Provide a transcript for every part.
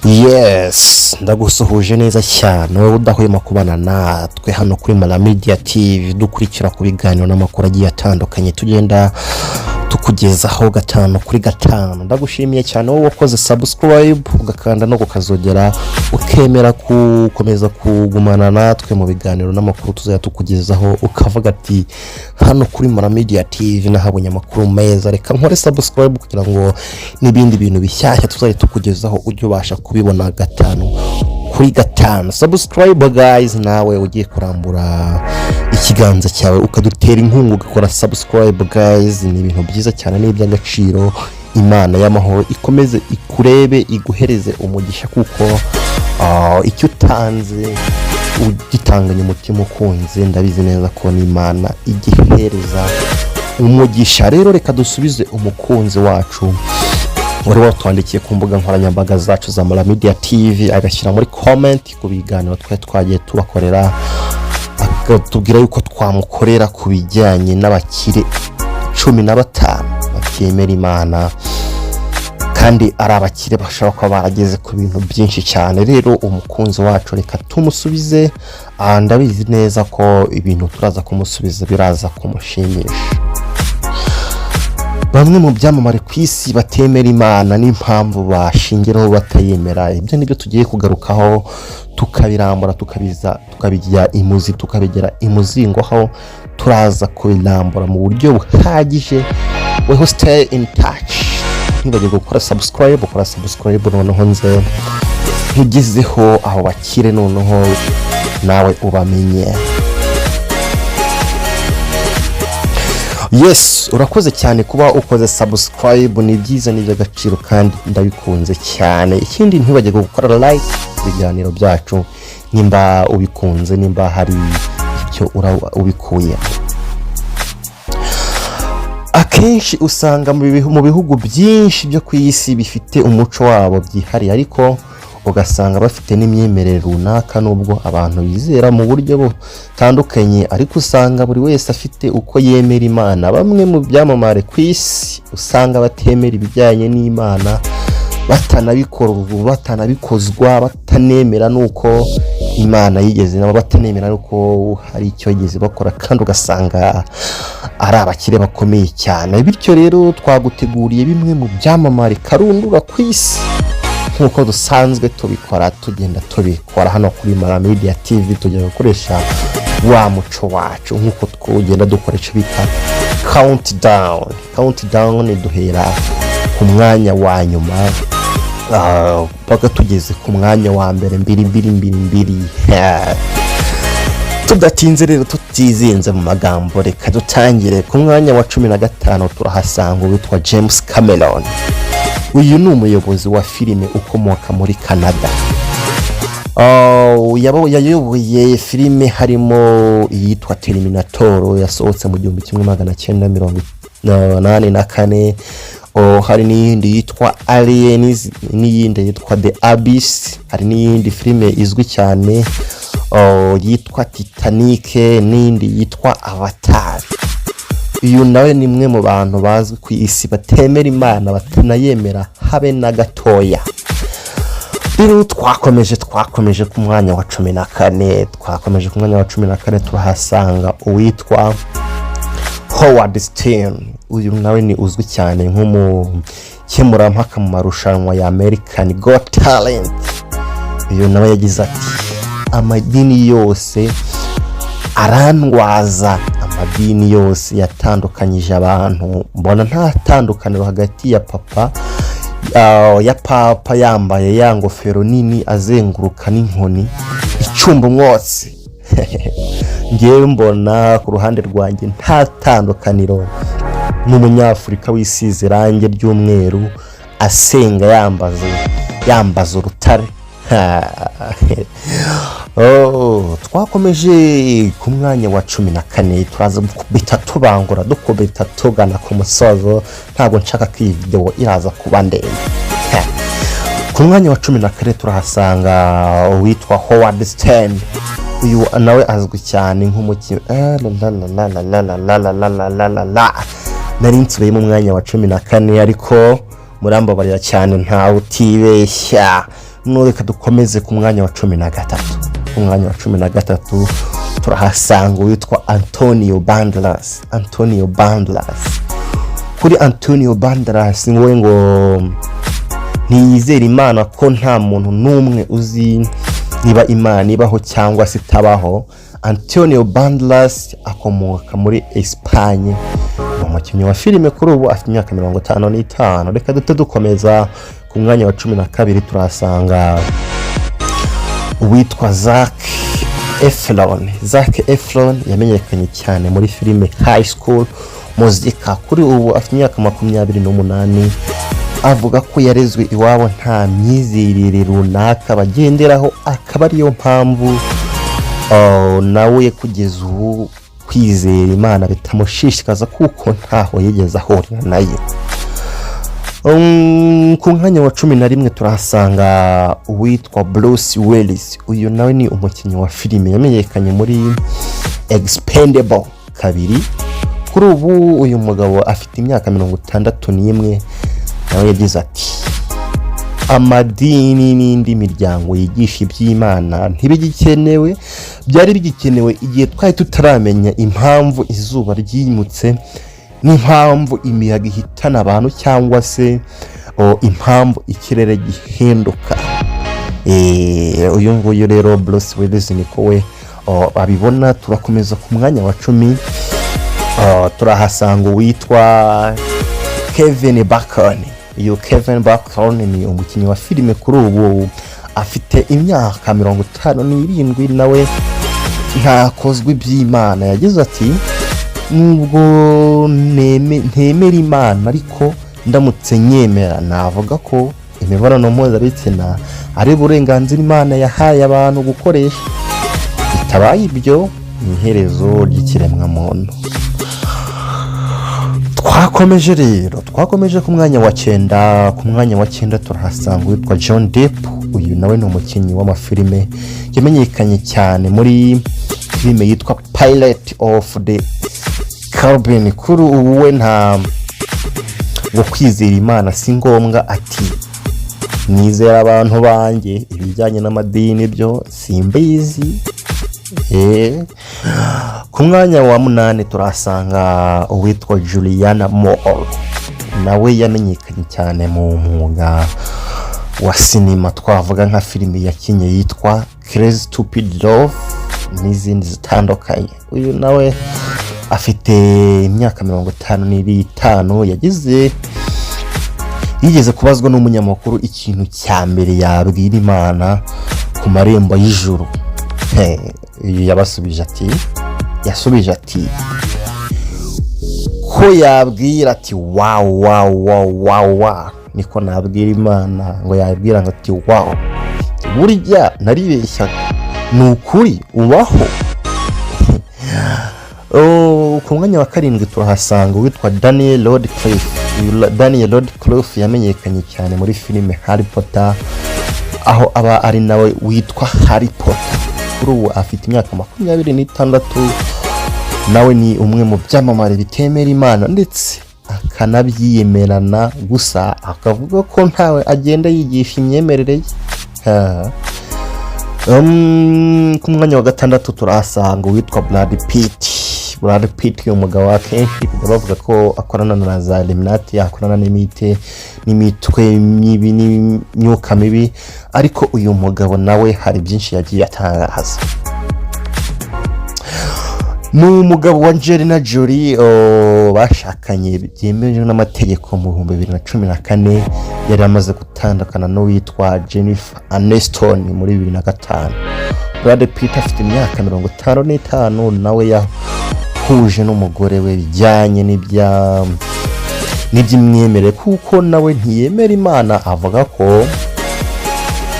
Yes, ndagusuhuje neza cyane wowe udahwema kubana natwe hano kuri Mara Media TV, dukurikira ku biganiro n'amakuru agiye atandukanye tugenda tukugezaho gatanu kuri gatanu. Ndagushimiye cyane wowe wakoze subscribe, ugakanda no kukazogera, ukemera gukomeza kugumana natwe mu biganiro n'amakuru tuzajya tukugezaho, ukavuga ati: "Hano kuri Mara Media TV nahabonye amakuru meza, reka nkore subscribe kugira ngo n'ibindi bintu bishyashya tuzajya tukugezaho ujye ubasha kubibona gatanu kuri gatanu." Subscribe guys, nawe ugiye kurambura ikiganza cyawe ukadutera inkunga ugakora subscribe guys, ni ibintu byiza cyane, ni iby'agaciro. Imana y'amahoro ikomeze ikurebe, iguhereze umugisha, kuko icyo utanze ugitanganye umutima ukunze, ndabizi neza ko n'Imana igihereza umugisha. Rero reka dusubize umukunzi wacu wari watwandikiye ku mbuga nkoranyambaga zacu za Mara Media TV, agashyira muri comment ku biganiro twari twagiye tubakorera, akatubwira yuko twamukorera ku bijyanye n'abakire 15 batemera Imana kandi ari abakire bashobora kuba barageze ku bintu byinshi cyane. Rero umukunzi wacu reka tumusubize. Ndabizi neza ko ibintu turaza kumusubiza biraza kumushimisha. Bamwe mu byamamare ku isi batemera Imana n'impamvu bashingiraho batayemera, ibyo nibyo tugiye kugarukaho, tukabirambura, tukabiza, tukabijya imuzi, tukabigera imuzingo, aho turaza kubirambura mu buryo buhagije. Weho stay in touch, ntibagirwe gukora subscribe. Ukora subscribe, noneho nze nkugezeho abo bakire, noneho nawe ubamenye. Yes, urakoze cyane kuba ukoze subscribe, ni byiza, ni iby'agaciro kandi ndabikunze cyane. Ikindi, ntibagirwe gukora like ku biganiro byacu nimba ubikunze, nimba hari icyo ubikuye. Akenshi usanga mu bihugu byinshi byo ku isi bifite umuco wabo byihariye, ariko ugasanga bafite n'imyemerere runaka. Nubwo abantu bizera mu buryo butandukanye, ariko usanga buri wese afite uko yemera Imana. Bamwe mu byamamare ku isi usanga batemera ibijyanye n'Imana, batanabikora, batanabikozwa, batanemera n'uko Imana yigeze nabo, batanemera n'uko hari icyo yigeze bakora, kandi ugasanga ari abakire bakomeye cyane. Bityo rero twaguteguriye bimwe mu byamamare karundura ku isi, nk'uko dusanzwe tubikora, tugenda tubikora hano kuri Mara Media TV. Tujya gukoresha wa muco wacu nk'uko tugenda dukoresha bita countdown. Countdown duhera ku mwanya wa nyuma mpaka tugeze ku mwanya wa mbere, mbiri mbiri mbiri mbiri. Tudatinze rero, tutizinze mu magambo, reka dutangire. Ku mwanya wa 15 turahasanga uwitwa James Cameron. Uyu ni umuyobozi wa filime ukomoka muri Canada. Oh, yayoboye filime harimo iyitwa Terminator yasohotse mu 1984. Oh, hari n'iyindi yitwa Aliens, n'iyindi yitwa The Abyss, hari n'iyindi filime izwi cyane, oh, yitwa Titanic, n'iyindi yitwa Avatar. Uyu nawe ni umwe mu bantu bazwi ku isi batemera Imana, batanayemera habe na gatoya. Rero twakomeje ku mwanya wa 14. Twakomeje ku mwanya wa 14, turahasanga uwitwa Howard Stern. Uyu nawe ni uzwi cyane nk'umukemurampaka mu marushanwa ya American Got Talent. Uyu nawe yagize ati: "Amadini yose arandwaza, amadini yose yatandukanyije abantu. Mbona nta tandukaniro hagati ya papa ya papa yambaye ya ngofero nini azenguruka n'inkoni icumba umwotsi. Ngewe mbona ku ruhande rwanjye nta tandukaniro n'Umunyafurika wisize irangi ry'umweru asenga yambaza urutare." Oh, twakomeje ku mwanya wa 14. Turaza gukubita tubangura, dukubita tugana ku musozo. Ntabwo nshaka ko iyi videwo iraza kuba ndende. Ku mwanya wa 14 turahasanga uwitwa Howard Stern. Uyu nawe azwi cyane nk'umukinnyi. La la la la la la la la la la la la, nari nsubiye mu mwanya wa 14, ariko murambabarira cyane, ntawe utibeshya. Noneho reka dukomeze ku mwanya wa 13. Ku mwanya wa 13 turahasanga uwitwa Antonio Banderas. Antonio Banderas, kuri Antonio Banderas we ngo ntiyizera Imana, ko nta muntu n'umwe uzi niba Imana ibaho cyangwa se itabaho. Antonio Banderas akomoka muri Esipanye, ni umukinnyi wa filime, kuri ubu afite imyaka 55. Reka duhite dukomeza ku mwanya wa 12, turahasanga uwitwa Zac Efron. Zac Efron yamenyekanye cyane muri filime High School Musical, kuri ubu afite imyaka 28. Avuga ko yarezwe iwabo nta myizerere runaka bagenderaho, akaba ariyo mpamvu nawe kugeza ubu kwizera Imana bitamushishikaza kuko ntaho yigeze ahurira nayo. Ku mwanya wa 11 turahasanga uwitwa Bruce Willis. Uyu nawe ni umukinnyi wa filime, yamenyekanye muri Expendable 2. Kuri ubu uyu mugabo afite imyaka 61. Nawe yagize ati: "Amadini n'indi miryango yigisha iby'Imana ntibigikenewe. Byari bigikenewe igihe twari tutaramenya impamvu izuba ryimutse n'impamvu imiyaga ihitana abantu cyangwa se impamvu ikirere gihinduka." Uyu nguyu rero Bruce Willis niko we abibona. Turakomeza ku mwanya wa 10, turahasanga uwitwa Kevin Bacon. Uyu Kevin Bacon ni umukinnyi wa filime, kuri ubu afite imyaka 57. Nawe ntakozwe iby'Imana. Yagize ati: "Nubwo ntemera Imana, ariko ndamutse nyemera navuga ko imibonano mpuzabitsina ari uburenganzira Imana yahaye abantu gukoresha. Bitabaye ibyo ni iherezo ry'ikiremwamuntu." Twakomeje rero, twakomeje ku mwanya wa 9. Ku mwanya wa 9 turahasanga uwitwa John Depp. Uyu nawe ni umukinnyi w'amafilime, yamenyekanye cyane muri filime yitwa Pirate of the Caribbean. Kuri ubu we nta ngo kwizera Imana si ngombwa, ati: "Nizera abantu banjye, ibijyanye n'amadini byo simbizi." Ku mwanya wa 8 turahasanga uwitwa Julianne Moore. Nawe yamenyekanye cyane mu mwuga wa sinema, twavuga nka filime yakinnye yitwa Crazy Stupid Love n'izindi zitandukanye. Uyu nawe afite imyaka 55. Yigeze kubazwa n'umunyamakuru ikintu cya mbere yabwira Imana ku marembo y'ijuru. Uyu yabasubije ati, yasubije ati ko yabwira ati: "Wow, wow, wow, wow, wow." Niko nabwira Imana, ngo yabwira ngo ati: "Wow, burya naribeshyaga, ni ukuri ubaho." Oh, ku mwanya wa 7 turahasanga uwitwa Daniel Radcliffe. Uyu Daniel Radcliffe yamenyekanye cyane muri filime Harry Potter, aho aba ari nawe witwa Harry Potter. Kuri ubu afite imyaka 26. Nawe ni umwe mu byamamare bitemera Imana ndetse akanabyiyemerana, gusa akavuga ko ntawe agenda yigisha imyemerere ye. Ha. Ku mwanya wa 6 turahasanga uwitwa Brad Pitt. Brad Pitt, uyu mugabo akenshi kujya bavuga ko akorana na za Illuminati, akorana n'imitwe mibi n'imyuka mibi, ariko uyu mugabo nawe hari byinshi yagiye atangaza. Ni umugabo wa Angelina Jolie, bashakanye byemewe n'amategeko mu 2014. Yari amaze gutandukana n'uwitwa Jennifer Aniston muri 2005. Brad Pitt afite imyaka 55. Nawe yahuje n'umugore we bijyanye n'iby'imyemerere, kuko nawe ntiyemera Imana. Avuga ko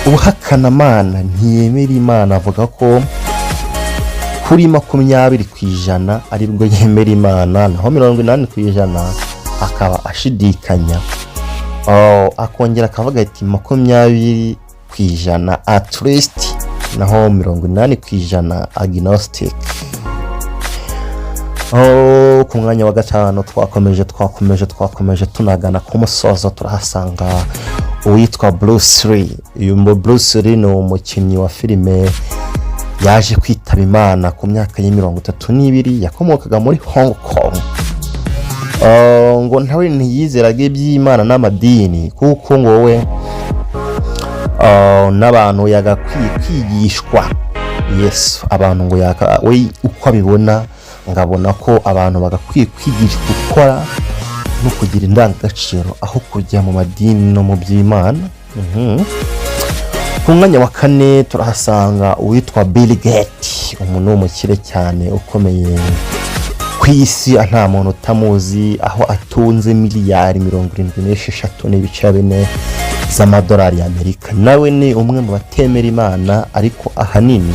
ubuhakanamana, ntiyemera Imana. Avuga ko kuri 20% aribwo yemera Imana, naho 80% akaba ashidikanya. Oh, akongera akavuga ati 20% atheist, naho 80% agnostic. Oh, ku mwanya wa 5 twakomeje, twakomeje, twakomeje tunagana ku musozo, turahasanga Uwitwa Bruce Lee. Uyu Bruce Lee ni umukinnyi wa filime yaje kwitaba Imana ku myaka ye 32, yakomokaga muri Hong Kong. Ngo ntawe ntiyizeraga iby'Imana n'amadini, kuko ngo we n'abantu yagakwiye kwigishwa Yesu. Abantu ngo yaka, we uko abibona ngabona ko abantu bagakwiye kwigishwa gukora no kugira indangagaciro aho kujya mu madini no mu by'Imana. Ku mwanya wa kane turahasanga uwitwa Bill Gates, umuntu w'umukire cyane ukomeye ku isi, nta muntu utamuzi, aho atunze miliyari 76.4 z'amadolari y'Amerika. Nawe ni umwe mu batemera Imana, ariko ahanini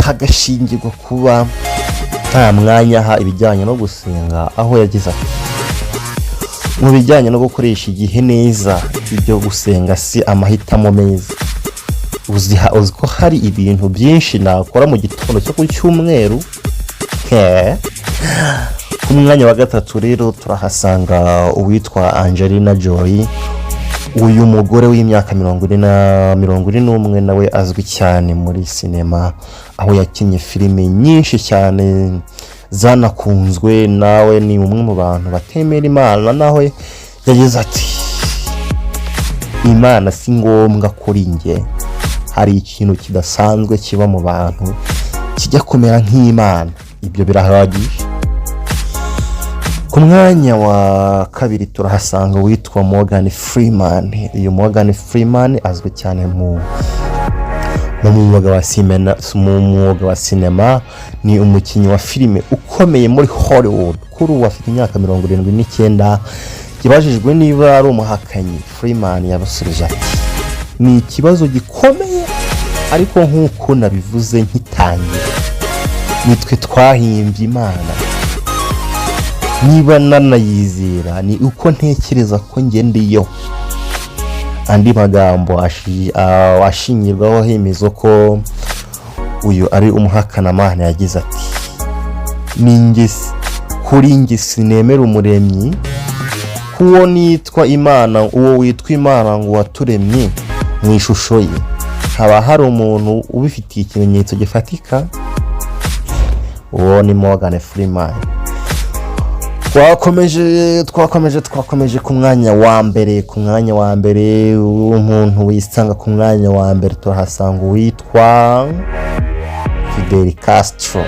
hagashingirwa kuba nta mwanya aha ibijyanye no gusenga, aho yagize ati: "Mu bijyanye no gukoresha igihe neza, ibyo gusenga si amahitamo meza. Uzi ko hari ibintu byinshi nakora mu gitondo cyo ku cyumweru?" He. Ku mwanya wa gatatu rero turahasanga uwitwa Angelina Jolie. Uyu mugore w'imyaka 40 na 41 nawe azwi cyane muri sinema, aho yakinnye filime nyinshi cyane zanakunzwe. Nawe ni umwe mu bantu batemera Imana, nawe yagize ati: "Imana si ngombwa kuri njye. Hari ikintu kidasanzwe kiba mu bantu kijya kumera nk'Imana, ibyo birahagije." Ku mwanya wa kabiri turahasanga uwitwa Morgan Freeman. Uyu Morgan Freeman azwi cyane mu mwuga wa sinema, ni umukinnyi wa filime ukomeye muri Hollywood. Kuri ubu afite imyaka 79. Yabajijwe niba ari umuhakanyi, Freeman yabasubije ati: "Ni ikibazo gikomeye, ariko nk'uko nabivuze nkitangira, nitwe twahimbye Imana. Niba nanayizera ni uko ntekereza ko njye ndiyo." Andi magambo ashingirwaho hemezwa ko uyu ari umuhakanamana, yagize ati: "Kuri njye sinemera umuremyi kuwo nitwa Imana, uwo witwa Imana ngo waturemye mu ishusho ye. Haba hari umuntu ubifitiye ikimenyetso gifatika?" Uwo ni Morgan Freeman. Twakomeje, twakomeje, twakomeje ku mwanya wa mbere. Ku mwanya wa mbere, umuntu wisanga ku mwanya wa mbere, turahasanga uwitwa Fidel Castro.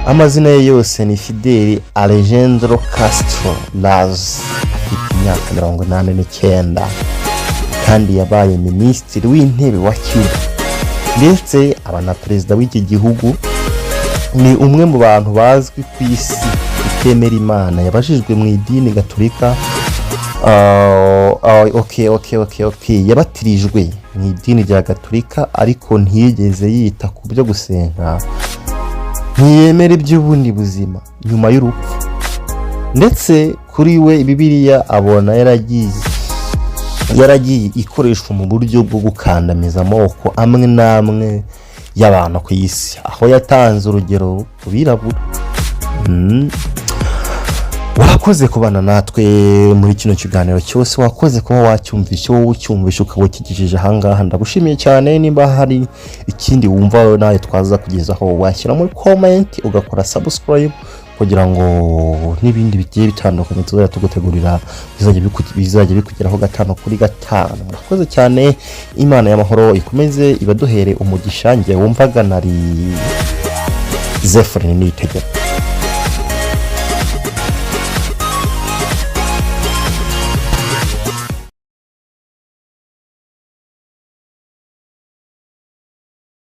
Amazina ye yose ni Fidel Alejandro Castro Ruz. Afite imyaka 89 kandi yabaye minisitiri w'intebe wa Cuba, ndetse aba na perezida w'iki gihugu. Ni umwe mu bantu bazwi ku isi utemera Imana. Yabajijwe mu idini Gaturika. Okay, yabatirijwe mu idini rya Gaturika, ariko ntiyigeze yita ku byo gusenga. Ntiyemera iby'ubundi buzima nyuma y'urupfu, ndetse kuri we Bibiliya abona yaragiye ikoreshwa mu buryo bwo gukandamiza amoko amwe n'amwe y'abantu ku isi, aho yatanze urugero ku birabura. Wakoze kubana natwe muri kino kiganiro cyose, wakoze kuba wacyumvishe, wowe ucyumvishe ukaba ukigejeje ahangaha, ndagushimiye cyane. Nimba hari ikindi wumva nawe twaza kugezaho, washyira muri comment, ugakora subscribe kugira ngo n'ibindi bigiye bitandukanye tuzajya tugutegurira bizajya bikugeraho gatanu kuri gatanu. Murakoze cyane, Imana y'amahoro ikomeze ibaduhere umugisha. Njye wumvaga nari Zefurini Niyitegeka.